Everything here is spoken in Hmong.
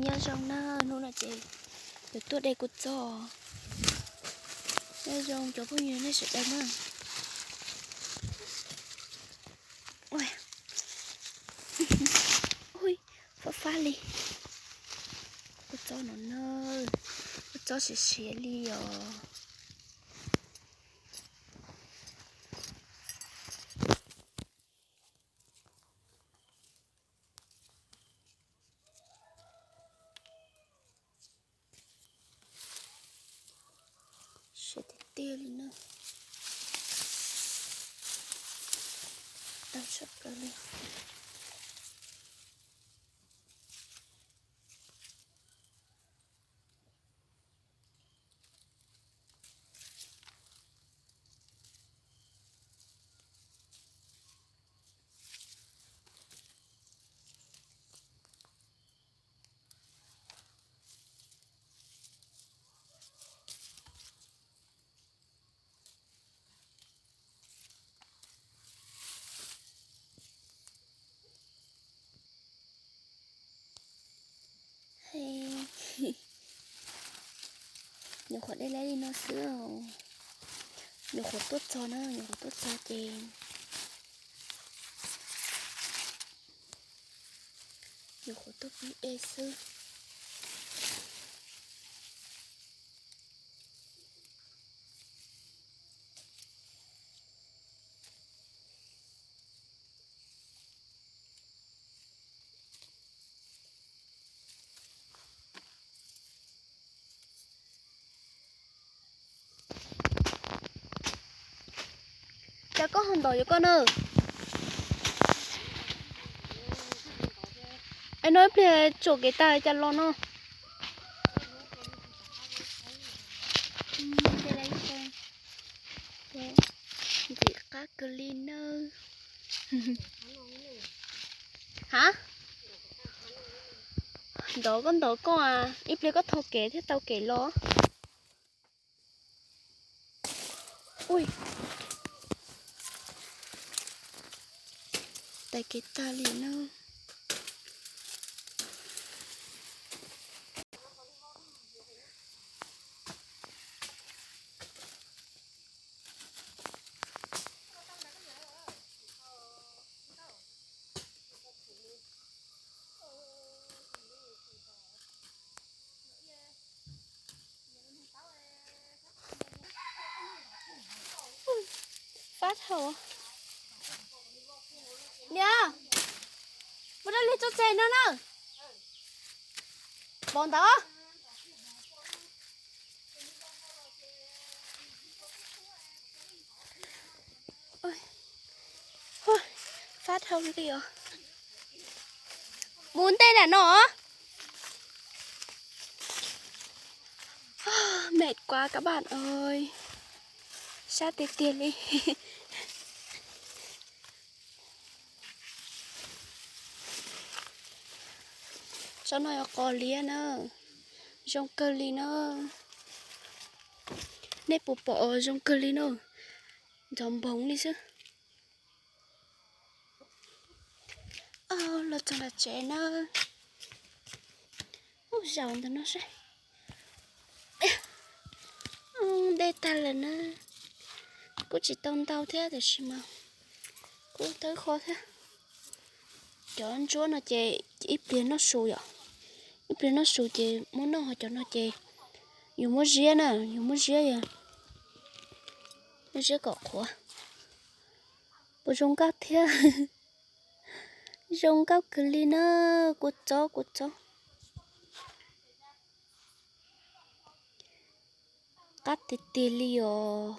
Nyob zoo na, hnub no ces yuav tuaj de kua txob. Nyob zoo cov phooj ywg nej sawv daws na. Ui, fab fab li. Kua txob no na, kua txob siav siav li os. Siav tiag tiag li na. Tag tshaj plaws li. Nyuam qhuav de laib li no xwb, nyuam qhuav tuaj txog na, nyuam qhuav tuaj txog ces nyuam qhuav tuaj pib de xwb. Cas koj ho ntov yuav koj na? Es no ib pliag tsuam kev tag cas los no. Ntxim qab kawg li nawb. Ha? Ntov koj ntov koj a, ib pliag koj thau kev thiaj tau kev los. Ui, tais kev tag li na. Fab dhau. Niam, mus dab li tso tseg no na. Pom ntawd. Fab dhau li os. Mus ntej nram no. Mệt quá các bạn ơi. Sab tiag tiag li. Tsob no yog qos liab na. Zoo kawg li na. Nej puas pom zoo kawg li na. Ntxhov npoov li xwb. Los txog nram tsev na. Ub, zaum ntawm no seb. Dej tag lawm na. Kuj tsis tau ntau thiab tiam sis mas kuj tawb qho thiab. Cov ntsuab no ces ib pliag noj su yom. Ib pliag noj su ces muab noj, ho cov no ces yus muab ziab na, yus muab ziab, muab ziab kom qhuav. Puas zoo nkauj thiab? Zoo nkauj kawg li na, kua txob, kua txob. Qab tiag tiag li os.